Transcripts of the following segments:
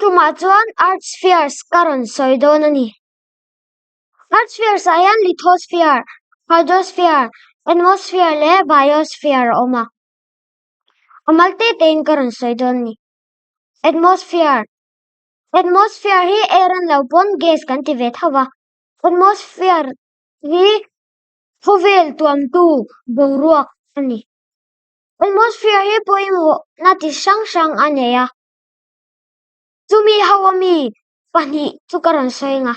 tumah chuan Earth spheres ka rawn sawi dawn a ni. Earth spheres ah hian lithosphere, hydrosphere, atmosphere leh biosphere a awm a. A mal te tein ka rawn sawi dawn a ni. Atmosphere Atmosphere hi air an lo pawn gas kan ti ve tho va. Atmosphere hi khawvel tuamtu boruak a ni. Atmosphere hi pawimawhna ti hrang hrang a nei a, chumi ho a mi pahnih chu ka rawn sawi ang a.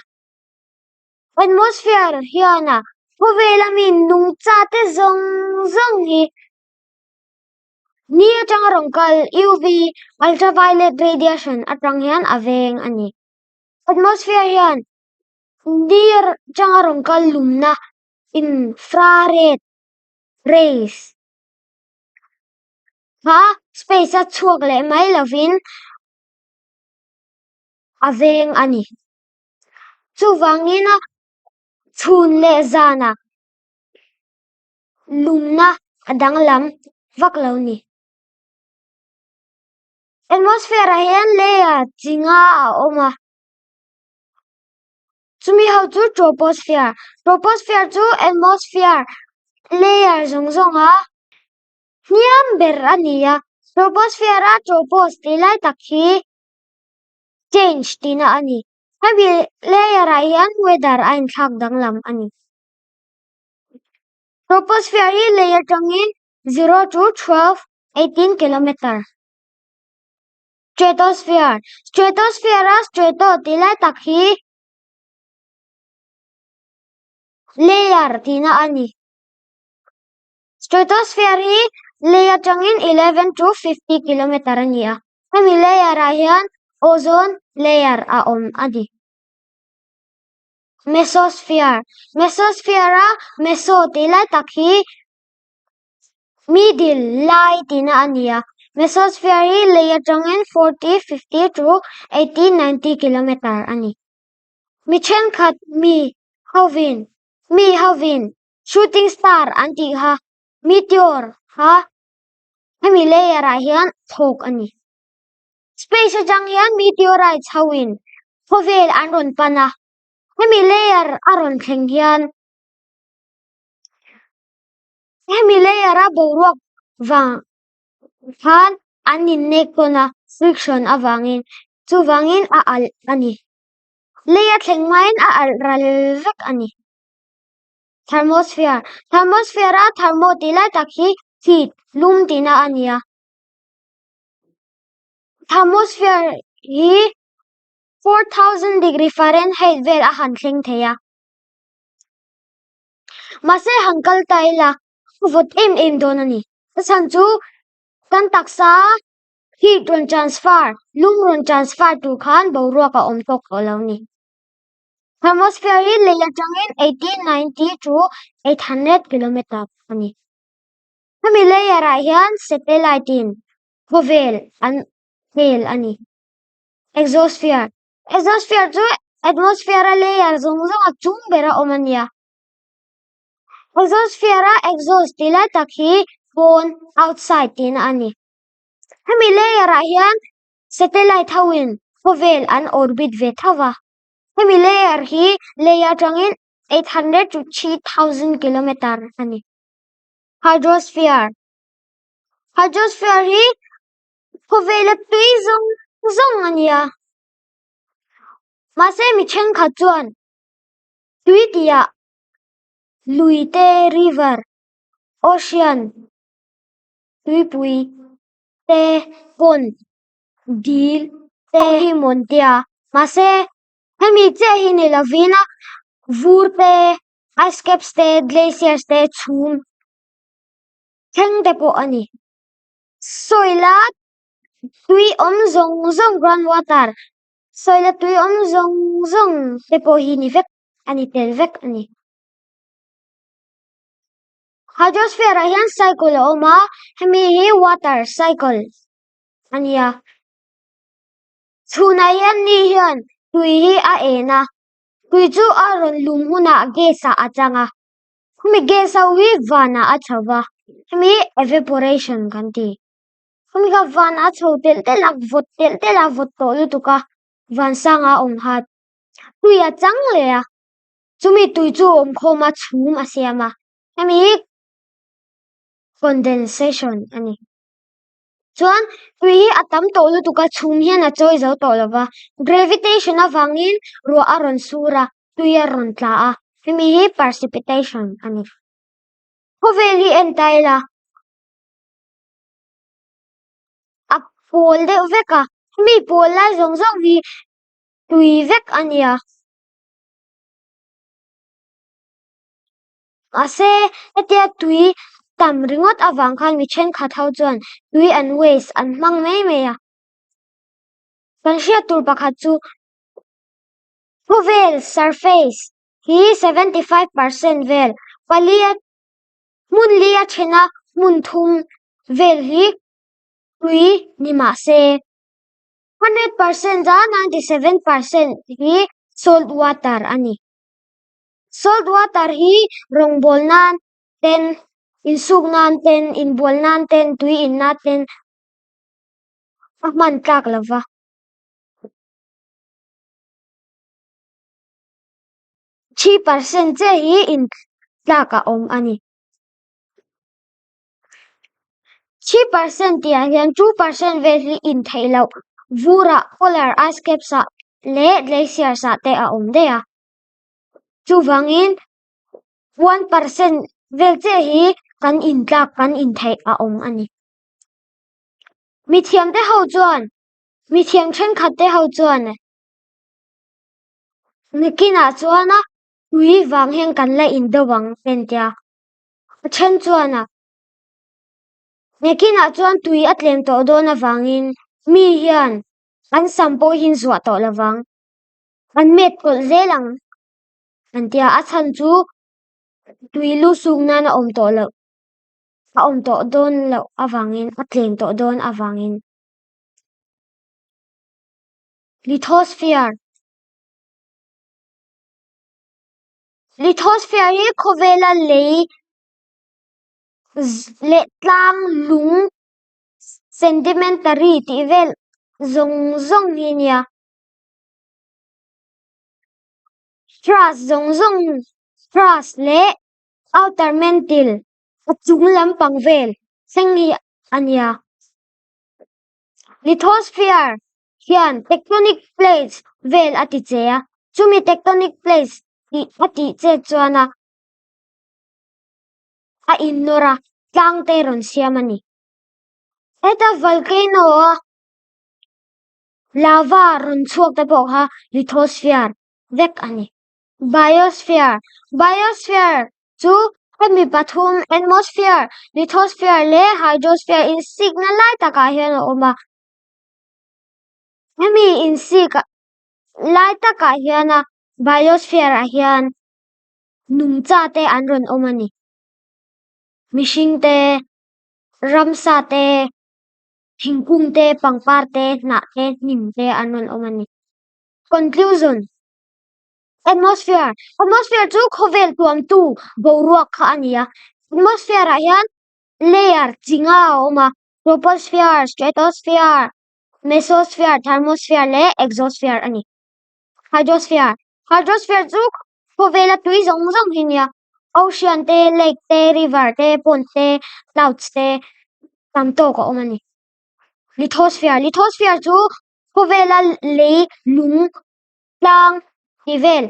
Atmosphere hian a khawvela mi nungcha te zawng zawng hi ni atanga rawn kal UV, ultraviolet radiation, atang hian a veng a ni. Atmosphere hian ni atanga rawn kal lumna infrared rays kha space a chhuak leh mai lovin a veng a ni. Chuvangin a chhun leh zanah lumna a danglam vak lo ni. Atmosphere ah hian layer chi nga a awm a. Chumi ho chu troposphere. Troposphere chu atmosphere layer zawng zawng a hniam ber a ni a. Troposphere a tropos tih lai tak hi change tihna a ni. Hemi layer ah hian weather a inthlak danglam a ni. Troposphere hi lei atangin 0 to 12, 18 kilometer. Stratosphere, Stratosphere a strato tih lai tak hi layer tihna a ni. Stratosphere hi lei atangin 11 to 50 kilometer a ni a, hemi layer ah hian ozone layer a awm a ni. Mesosphere, Mesosphere a meso tih lai tak hi Middle lai tihna a ni a, mesosphere hi lei atangin 40, 50 to 80, 90 kilometer a ni. Mi thenkhat mi hovin mi hovin shooting star an tih kha meteor kha hemi layer ah hian thawk a ni. Space atang hian meteorites hoin khawvel an rawn pan a, hemi layer a rawn thleng hian Hemi layer a boruak vang khan an innek tawn a, friction avangin, chuvangin a alh a ni. Lei a thleng hmain a alh ral vek a ni. Thermosphere, Thermosphere a thermo tih lai tak hi heat, lum tihna a ni a. Thermosphere hi 4000 degree Fahrenheit vel a han thleng thei a. Mahse han kal ta ila a vawt em em dawn a ni. A chhan chu kan taksa heat rawn transfer, lum rawn transfer tur khan boruak a awm tawk tawh lo a ni. Thermosphere hi lei atangin 1890 to 800 kilometer a ni. Hemi layer ah hian satellite in khawvel an hel a ni. Exosphere, Exosphere chu atmosphere a layer zawng zawng a chung ber a awm a nia. Exosphere a exhaust tih lai tak hi pawn, outside, tihna a ni. Hemi layer ah hian satellite ho in khawvel an orbit ve tho va. Hemi layer hi lei atangin 800 to 3000 kilometer a ni. Hydrosphere, Hydrosphere hi khawvela tui zawng zawng a nia. Mahse mi thenkhat chuan tui tihah lui te, river, ocean, tuipui te, pond, dil te hi mawn tia. Mahse hemi chiah hi ni lovin a vur te, ice caps te, glaciers te chhum thleng te pawh a ni. Soil a tui awm zawng zawng ground water soil a tui awm zawng zawng te pawh hi ni vek a ni tel vek a ni. Hydrosphere ah hian cycle a awm a hemi hi water cycle a ni a chhunah hian ni hian tui hi a en a tui chu a rawn lum hunah gas ah a chang a. Hemi gas ho hi vanah a chho va, hemi hi evaporation kan ti. Hemi kha vanah a chho telh telh a, vawt telh telh a, vawt tawh lutuk a. Vansanga a awm kha tui a chang leh a, chumi tui chu a awm khawm a chhum a siam a, hemi hi condensation a ni. Chuan tui hi a tam tawh lutuk a, chhum hian a chawi zo tawh lo va, gravitation avangin ruah a rawn sur a, tui a rawn tla a, hemi hi precipitation a ni. Khawvel hi en ta ila a pawl deuh vek a, hemi pawl lai zawng zawng hi tui vek a nia. Mahse hetia tui tam ringawt avang khan mi thenkhat ho chuan tui an waste an hmang mai mai a. Kan hriat tur pakhat chu khawvel surface hi 75% vel pali a hmun li a then a hmun thum vel hi tui ni mah se 100% a 97% hi salt water a ni. Salt water hi rawngbâwl nân ten, insûk nân ten, inbual nân ten, tui in nân ten a hman tlâk lo va. 3% chiah hi in tlâk a awm a ni. 3% tihah hian 2% vel hi in theih loh vurah polar ice caps ah leh glaciers ah te a awm daih a. Chuvangin 1% vel chiah hi kan intlak kan intheih a awm a ni. Mithiam te ho chuan mithiam thenkhat te ho chuan nakinah chuan a tui vang hian kan la indo ang a tia. A then chuan a nakinah chuan tui a tlem tawh dawn avangin mi hian an sam pawh hi zuah tawh lovang. An met kawlh zel ang an tia a chhan chu tui lu suk nan a awm tawh loh a awm tawh dawn loh avangin a tlem tawh dawn avangin Lithosphere Lithosphere hi khawvela lei leh tlang lung sedimentary tih vel zawng zawng hi a nia. Thrust zawng zawng thrust leh outer mantle a chung lampang vel thleng hi a nia. Lithosphere hian tectonic plates vel a ti che a, chumi tectonic plates tih a tih chet chuan a a innawr a, tlang te rawn siam a ni. Heta volcano a Lava rawn chhuak te pawh kha lithosphere vek a ni. Biosphere, Biosphere chu hemi pathum atmosphere, lithosphere leh hydrosphere insikna lai takah hian a awm a. Hemi insik lai takah hian a biosphere ah hian nungcha te an rawn awm a ni. Mihring te, ramsa te. Thingkung te, pangpar te, hnah te, hnim te an rawn awm a ni. Conclusion, Atmosphere, Atmosphere chu khawvel tuamtu boruak kha a ni a. Atmosphere ah hian layer chi nga a awm a, troposphere, stratosphere, mesosphere, thermosphere leh exosphere a ni. Hydrosphere, Hydrosphere chu khawvela tui zawng zawng hi a ni a. Ocean te, lake te, river te, pond te, clouds te tam tawk a awm a ni. Lithosphere, Lithosphere chu khawvela lei lung tlang ti vel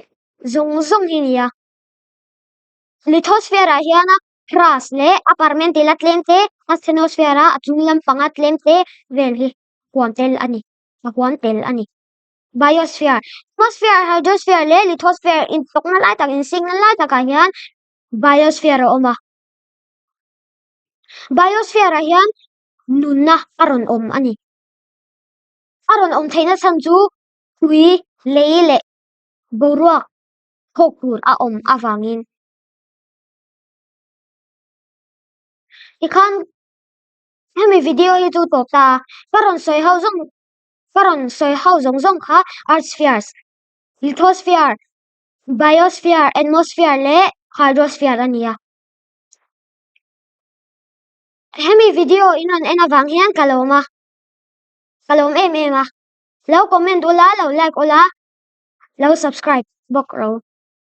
zawng zawng hi a ni a. Lithosphere ah hian a crust leh upper mantle a tlem te, asthenosphere a a chung lampang a tlem te vel hi huam tel a ni, a huam tel a ni. Biosphere, Atmosphere, Hydrosphere leh Lithosphere intawkna lai tak, insikna lai takah hian Biosphere a awm a. Biosphere ah hian nunna a rawn awm a ni. A rawn awm theihna chhan chu tui, lei leh boruak thawk tur a awm avangin. Tikhan hemi video hi chu tawp ta a, ka rawn sawi ho zawng Ka rawn sawi ho zawng zawng kha Earth spheres, Lithosphere, Biosphere, Atmosphere leh Hydrosphere a ni a. Hemi video in rawn en avang hian ka lawm a, ka lawm em em a. Lo comment ula, lo like ula, lo subscribe bawk rawh u.